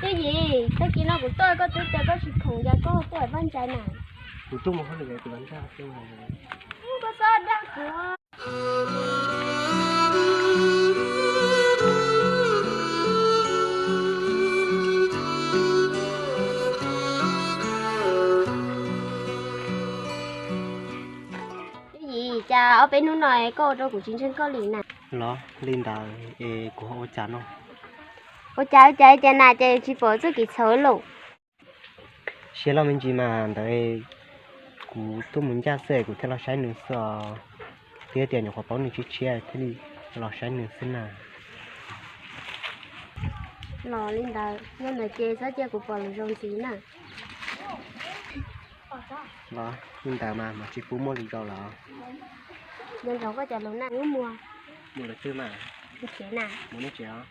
Twb yim, tag kis no kuv tuaj koj twb tias koj tsis khoom, cas koj tuaj Paj Ntsais na? Kuv tuaj mus hauj lwm tus los nrog koj txhob dag kuv. Twb yim, cas ob peb hnub no koj ua rau kuv tsis ntseeg koj li na? Los li ntawd es kuv ho ua cas no? Ua cas ua cas cas na, ces tsis pom txuj kev txhaum lawm. Siab loj me ntsis mas ntawd kuv tuaj mus ncaj xwb kuv thiaj los saib nws xwb os. Twb tias nyuam qhuav paub nws tshiab tshiab thiaj li los saib nws xwb na. Los li ntawd, yog ntawd ces txhob cia kuv pom lus zoo ntxiv na. Los li ntawd mas mas tsis pub muaj lus zoo lawm. Nco ntsoov koj cov lus na, mus. Mus lawm twg mas? Mus tsev na. Mus nej tsev os.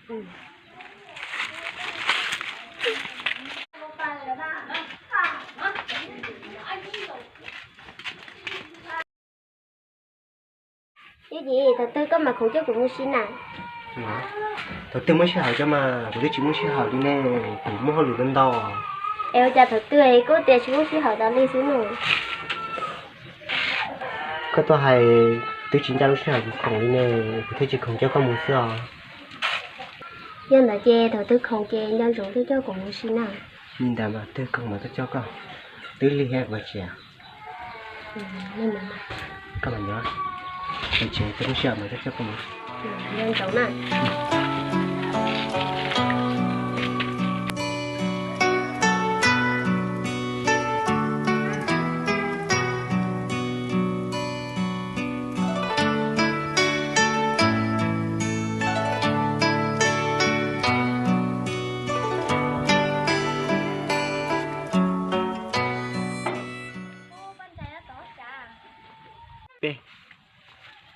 Twb yim, thaum twg koj mam khoom coj kuv mus si na? Thaum twg muaj sij hawm coj mas, kuv twb tsis muaj sij hawm li ne, kuv muaj hauj lwm ntau ntau. Es ua cas thaum twg koj tias tsis muaj sij hawm tas li xwb no? Koj tuaj hais twb tsis ncaj lub sij hawm kuv khoom li ne, kuv thiaj tsis khoom coj koj mus xwb os. Yog ntawd ces thaum twg khoom ces nco ntsoov tuaj coj kuv mus si na. Li ntawd mas twg khoom mas tuaj coj koj, twb lig thiab kuv tsev. Koj mas nyob, kuv tsev twb muaj sij hawm mas tuaj coj koj mus. Nco ntsoov na.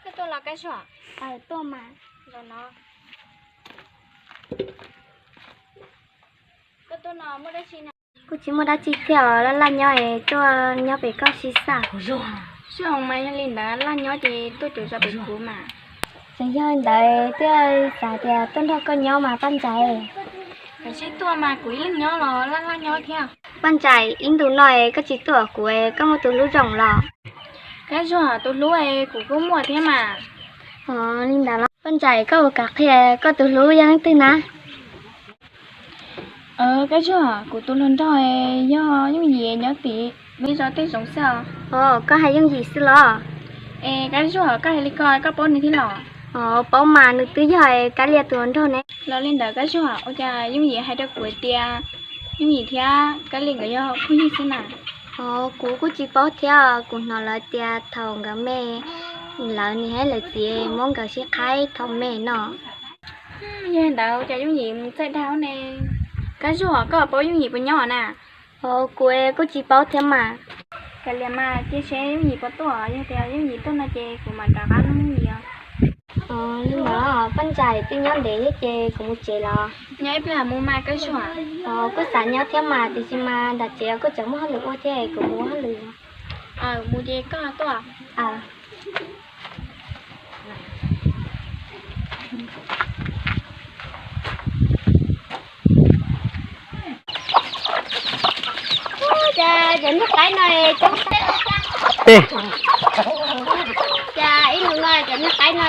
Koj tuaj los Kab Zuag? Tuaj mas. Koj tuaj no muaj dab tsi na? Kuj tsis muaj dab tsi thiab os, laj laj nyob es tuaj nyob pem koj sib xaj. Sib hoo mas yog li ntawd laj nyob ces tuaj caum zos pem kuv mas. Tseem yog li ntawd thiaj xav tias tuaj nrog koj nyob mas Paj Ntsais. Kav tsij tuaj mas kuv ib leeg nyob los laj laj nyob thiab. Paj Ntsais, ib ntus no es koj tsis tuaj kuv es koj muaj tus hlub zoo los? Kab Zuag, tus hlub es kuv kuj muaj thiab mas. Li ntawd los Paj Ntsais, koj puas kam qhia koj tus hlub yog leej twg na? Kab Zuag, kuv tus hluas nraug yog Yooj Yim nyob tim lub zos Tej Zoov xwb os. Os, koj hais Yooj Yim xwb los? Es Kab Zuag, koj hais li ko koj paub nws thiab los? Os, paub mas, nws twb yog Kab Lias tus hluas nraug ne. Los li ntawd Kab Zuag, ua cas Yooj Yim hais rau kuv tias Yooj Yim thiab Kab Lias nkawd yog phooj ywg xwb na? Os, kuv kuj tsis paub thiab, kuv hnov lawv tias thaum nkawd me lawv niam thiab lawv txiv muab nkawd sib qhaib thaum me no. Yog li ntawd cas Yooj Yim mus txawj dag ne. Kab Zuag, koj paub Yooj Yim puas nyob na? Os, kuv kuj tsis paub thiab mas. Kab Lias mas cia seb Yooj Yim puas tuaj, yog tias Yooj Yim tuaj no ces kuv mam rov qab nug Yooj Yim os. Os, li ntawd Paj Ntsais, twb nyob ntev thiab ces kuv mus tsev los? Nyob ib pliag mus mas Kab Zuag. Os, kuj xav nyob thiab mas, tiam sis mas nram tsev kuj tseem muaj hauj lwm ua thiab, kuv mus ua hauj lwm. Mus ces koj tuaj. Cas cov niag qaib no coob tag. Cas ib ntus no cov niag qaib no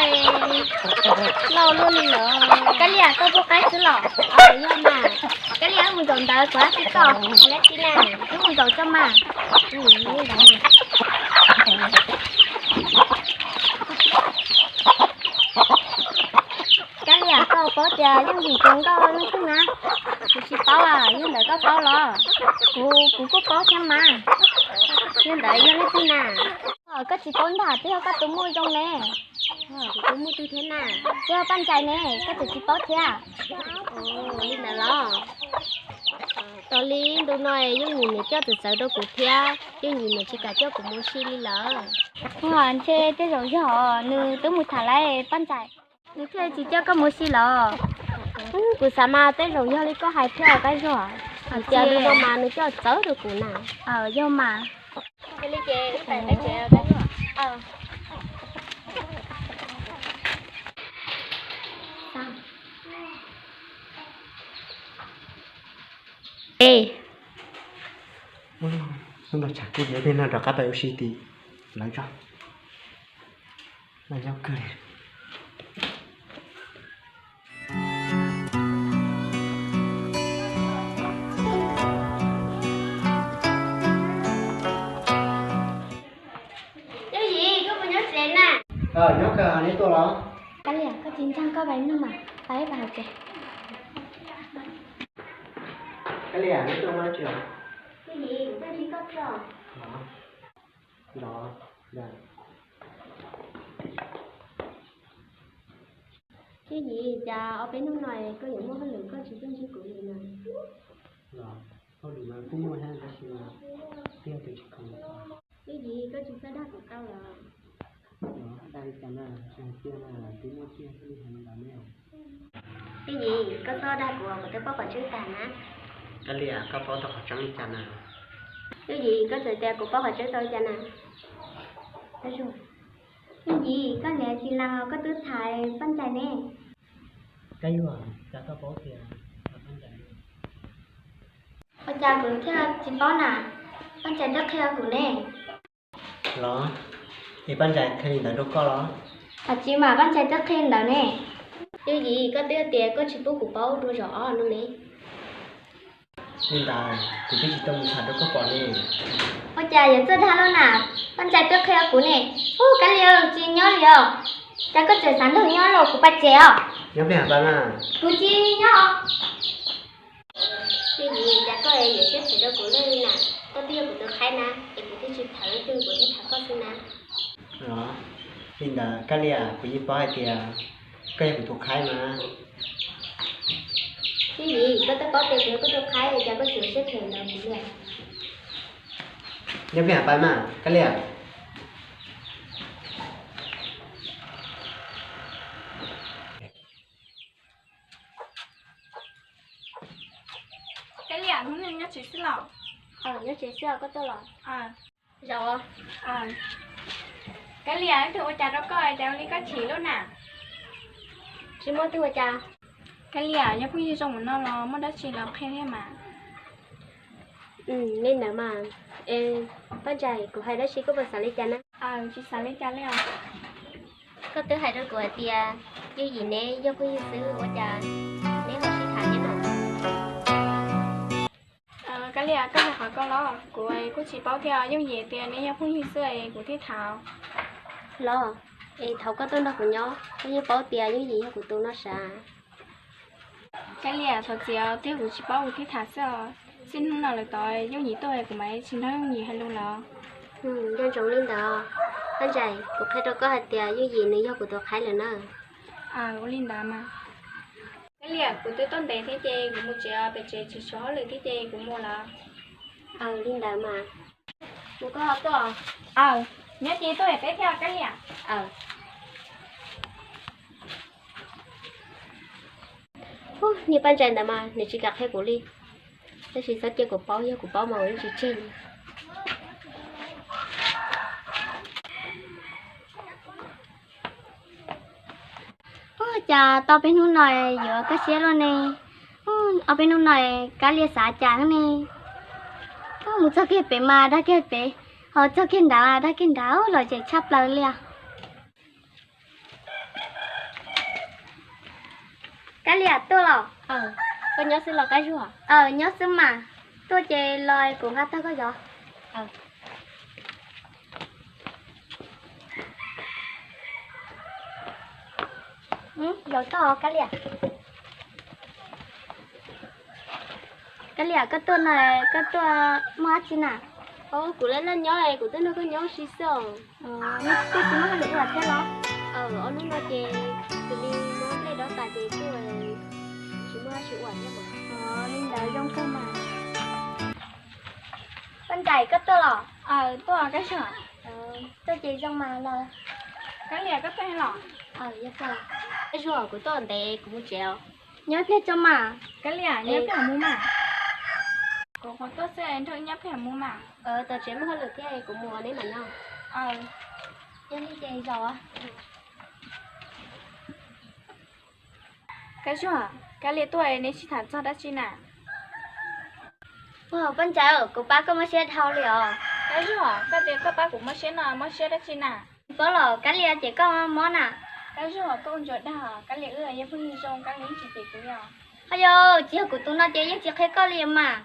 lauj luaj li lawm. Kab Lias, koj pub qaib xwb los? Yog mas. Kab Lias, wb mus zaum ntawd kuv hais rau koj, hais dab tsi na, wb mus zaum tso mas. Kab Lias, koj paub tias Yooj Yim tus nkauj leej twg na? Kuv tsis paub, yog ntawd koj paub los? Kuv, kuv kuj paub thiab mas. Yog ntawd yog leej twg na? Koj tsis paub ntag, twb yog koj tus muam zoo ne. Kuv tus muam twg thiab na? Twb yog Paj Ntsais ne, koj tseem tsis paub thiab. Li ntawd los? Tos li ntu no Yooj Yim niam coj txawv txawv rau kuv thiab, Yooj Yim niam tsis kam coj kuv mus si li lawm. Ntshe tej zaum yog nws twb mus tham lawm Paj Ntsais, nws thiaj tsis coj koj mus si los? Kuv xav mas tej zaum yog li koj hais thiab Kab Zuag, tias ntu no mas nws coj txawv rau kuv na. Yog mas. E, hnub no tshav kub heev, peb no rov qab pais ua si tim lawv tso. Nyob kawg li. Yooj Yim, koj puas nyob tsev na? Nyob kawg, neb tuaj los? Kab Liam, koj tsis ntseeg koj pais mloog mas, pab peb pais hauv tsev. Kab Liam, neb tuaj no tsis los? Yooj Yim, kuv tuaj ntsib koj tso. Los, los. Yooj Yim, cas ob peb hnub no koj yuav muaj hauj lwm koj tsis tuaj ntsib kuv li na? Los, hauj lwm mas kuj muaj thiab tab sis mas twb yog tus tsis khoom. Yooj Yim, koj tsis txhob dag kuv tau los? Dag li cas na, hais tias na, twb muaj tiag thiaj li hais li ntawd ne. Yooj Yim, koj txhob dag kuv, kuv twb paub qhov tseeb tag na. Kab Liam, koj paub tau qhov tseeb li cas na? Yooj Yim, koj txawm tias kuv paub qhov tseeb tau li cas na? Yooj Yim, koj niam tsis lees koj twb tham Paj Ntsais ne. Kab Yuag, cas koj paub tias Paj Ntsais? Ua cas kuv thiaj tsis paub na? Paj Ntsais twb qhia kuv ne. Los, es Paj Ntsais qhia li ntawd rau koj los? Tam tsis mas Paj Ntsais twb qhia ntawd ne. Yooj Yim, koj twb tias koj tsis pub kuv paub dua zaum ob no ne. Li ntawd kuv twb tsis tau mus tham rau koj pom ne. Ua cas yuav txawj dag loj na, Paj Ntsais twb qhia kuv ne. Ub, Kab Liam, tsis nyob li os. Cas koj tseem xav nrog nyob los, kuv pais tsev os. Nyob peb hab pab na. Kuv tsis nyob. Yooj Yim, cas koj yuav siab phem rau kuv luaj li na, koj twb yog kuv tus qhaib na, es kuv twb tsis tham leej twg, kuv thiaj tham koj xwb na. Li ntawd Kab Liam, kuv yeej paub hais tias koj yog kuv tus qhaib mas. Yooj Yim, koj twb paub tias kuv yog koj tus qhaib, cas koj tseem siab phem ntawd kuv li. Nyob peb hab pab mas, Kab Liam. Kab Liam, hnub no nyob tsev xwb los? Nyob tsev xwb, koj tuaj los? Zaum, Kab Liam, twg ua cas rau koj cas ua li koj chim luaj na? Tsis muaj twg ua cas. Kab Liam, yog phooj ywg zoo mus no los muaj dab tsi los qhia thiab mas. Li ntawd mas, Paj Ntsais, kuv hais dab tsi koj puas xav li cas na? Tsis xav li cas li os. Koj twb hais rau kuv hais tias Yooj Yim neb yog phooj ywg xwb ua cas neb ho sib tham thiab no? Kab Liam, koj hais qhov ko los? Kuv kuj tsis paub thiab, Yooj Yim tias neb yog phooj ywg xwb es kuv thiaj tham. Los, es thaum koj tuaj nrog kuv nyob koj yeej paub tias Yooj Yim yog kuv tus no sav. Kab Liam, thov txim os, twb yog kuv tsis paub kuv thiaj tham xwb os. Txij hnub no lawm tod Yooj Yim tuaj kuv mam tsis nrog Yooj Yim hais lus lawm. Nco ntsoov li ntawd. Paj Ntsais, kuv qhia rau koj hais tias Yooj Yim nws yog kuv tus qhaib lawm na. Ua li ntawd mas. Kab Liam, kuv twb tuaj ntev thiab ces kuv mus tsev os, pem tsev tsis tshuav hauj lwm thiab ces kuv mus lawm. Aws, li ntawd mas. Mus koj ho tuaj. Aws, nyob ces tuaj peb thiab Kab Liam. Aws. Niag Paj Ntsais ntawd mas nws tsis kam qhia kuv li, tab sis txhob cia kuv paub, yog kuv paub mas kuv yeej tsis tseg li. Ua cas tau peb hnub no yuav kaj siab luaj ne? Ob peb hnub no Kab Liam xav cas ne? Mus txog kiag pem mas dag kiag pem, ho txog kiag nrad dag kiag nrad, lom zem tshaj plaws li os. Kab Liam tuaj los? Koj nyob xwb los Kab Zuag? Nyob xwb mas, tuaj ces los kuv nqa tag koj zov. Zaum toj Kab Liam. Kab Liam, koj tuaj no koj tuaj muaj dab tsi na? Kuv laj laj nyob es kuv tuaj nrog koj nyob ua si xwb os. Twb tsis muaj hauj lwm ua thiab los? Ob hnub no ces xws li muab nplej dob tas ces kuj tsis muaj dab tsi ua thiab mas. Li ntawd zoo kawg mas. Koj Nraim, koj tuaj los? Tuaj Kab Zuag. Tuaj ces zoo mas los. Kab Liam, koj tuaj los? Kab Zuag, kuv tuaj ntev kuv mus tsev os. Nyob pliag tso mas. Kab Liam, nyob pliag mus mas. Kuv qhuav tuaj xwb, nrog wb nyob pliag mus mas. Tom tsev muaj hauj lwm thiab, kuv mus neb mam nyob. Yog li ces zaum. Kab Zuag, Kab Liam tuaj neb sib tham txog dab tsi na? Paj Ntsais, kuv pab koj mob siab dhau li os. Kab Zuag, koj tias koj pab kuv mob siab no mob siab dab tsi na? Paub los, Kab Lia ces koj mob na. Kab Zuag, koj ua ntsuag dag, Kab Lia wb yog phooj ywg zoo, Kab Lia yeej tsis cem kuv li os. Ho yog tsis yog kuv tus no ces yeej tsis qhia koj li mas.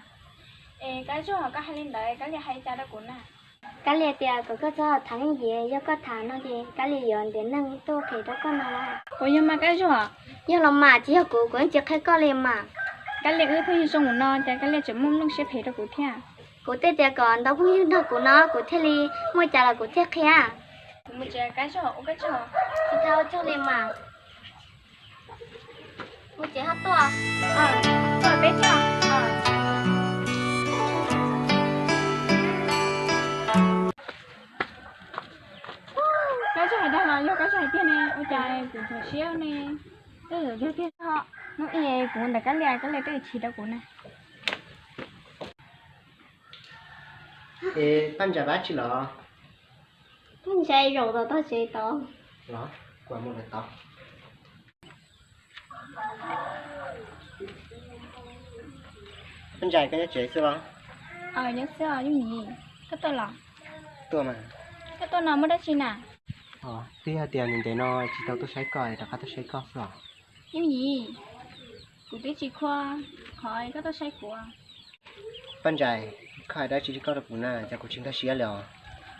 Es Kab Zuag, koj hais li ntawd Kab Lia hais li cas rau kuv na? Kab Lia tias kom koj txhob tham Yooj Yim, yog koj tham no ces Kab Lia yuav ntiav neeg tuaj phem rau koj no los. Puas yog mas Kab Zuag? Yog los mas, tsis yog kuv, kuv yeej tsis qhia koj li mas. Kab Lia wb phooj ywg zoo ua no cas Kab Lia tseem muaj lub siab phem rau kuv thiab? Kuv twb tias kom ntau phooj ywg nrog kuv no kuv thiaj li muaj cas los kuv thiaj qhia. Kuv mus tsev Kab Zuag, ua koj tsaug. Tsis tau ua tsaug li mas. Mus tsev ho tuaj. Tuaj peb thiab. Kab Zuag hais dag los yog Kab Zuag hais tiag ne, ua cas kuv ntxhov siab ne? Hnub ib kuv ntawm Kab Lia, Kab Lia twb chim rau kuv na. Es Paj Ntsais pab tsi los? Paj Ntsais zaum tom tog tsev tod. Los, kuv mus lawm tod. Paj Ntsais, koj nyob tsev xwb los? Nyob xwb os Yooj Yim. Koj tuaj los? Tuaj mas. Koj tuaj no muaj dab tsi na? Twb yog tias ntev ntev no tsis tau tuaj saib koj, rov qab tuaj saib koj xwb os. Yooj Yim, kuv twb tsis khuam qhov koj tuaj saib kuv. Paj Ntsais, koj hais dab tsi koj rau kuv na, cas kuv tsis nkag siab li os.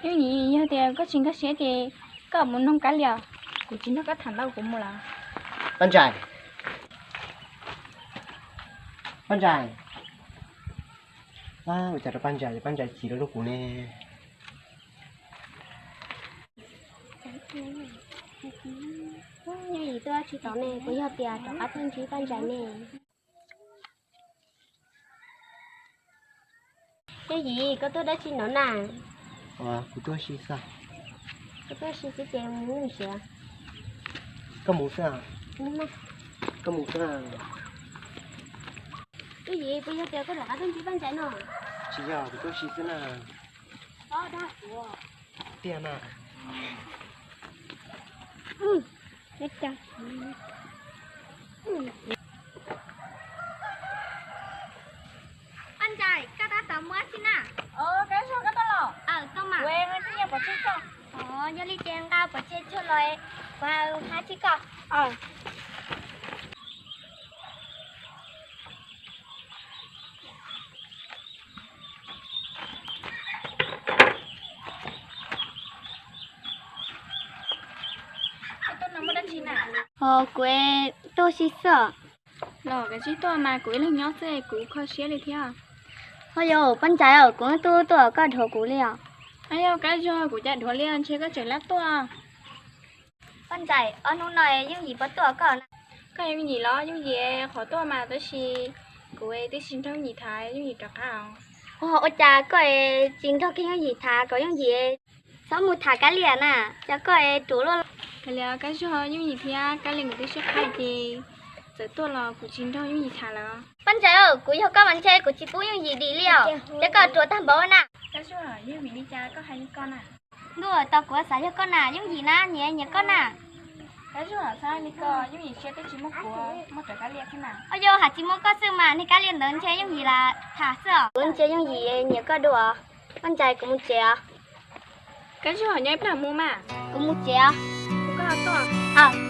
Yooj Yim, yog tias koj tsis nkag siab ces koj mus noog Kab Lia, kuv tsis nrog koj tham ntau, kuv mus lawm. Paj Ntsais, Paj Ntsais. Ua cas rau Paj Ntsais, Paj Ntsais chim rau kuv ne. Yooj Yim tuaj tsis tau ne, kuv yog tias rov qab tuaj ntsib Paj Ntsais ne. Yooj Yim, koj tuaj dab tsi no na? Kuv tuaj si xwb. Koj tuaj si xwb ces mus siav. Koj mus xwb. Koj mus xwb. Yooj Yim, puas yog tias koj rov qab tuaj ntsib Paj Ntsais no? Tsis yog, kuv tuaj si xwb na. Tiag na. Paj Ntsais, koj tab tom mus tsi na? Kab Zuag, koj tuaj los? Tuaj mas. Ua, nqa pov tseg tso. Yog li ces nqa pov tseg tsuag los, kuv hab tsis koj. Ho kuv tuaj si xwb. Los kav tsij tuaj mas, kuv ib leeg nyob xwb kuv kho siab li thiab. Ho yog Paj Ntsais, kuv twb tuaj koj dhuav kuv li os. Ho yog Kab Zuag, kuv cas dhuav li, ntshe koj tseem lab tuaj. Paj Ntsais, ob hnub no Yooj Yim puas tuaj koj na? Koj Yooj Yim los? Yooj Yim qhuav tuaj mas, tab sis kuv twb tsis nrog Yooj Yim tham, Yooj Yim rov qab. Ua cas koj tsis nrog kiag Yooj Yim tham kom Yooj Yim txhob mus tham Kab Liam na, cas koj ruam luaj li? Kab Zuag, Yooj Yim thiab Kab Liam nkawd twb sib qhaib ces txawm tuaj los kuv tsis nrog Yooj Yim tham lawm. Paj Ntsais, kuv yog koj mas ntshe kuv tsis pub Yooj Yim dim li os, cas koj ruam tag npaum na. Kab Zuag, yog vim li cas koj hais li ko na? Ntuj, tau kuv xav yog koj na, Yooj Yim na nyiam nyiam koj na. Kab Zuag, xav li ko, Yooj Yim siab twb tsis muaj kuv, muaj tsawv Kab Liam xwb na. Ua yog hais tsis muaj koj xwb mas, niag Kab Liam ntawd ntshe Yooj Yim lam tham xwb os. Kuv ntshe Yooj Yim nyiam koj dua. Paj Ntsais, kuv mus tsev os. Kab Zuag, nyob ib pliag mus mas. Kuv mus tsev os. Kuv koj ho tuaj.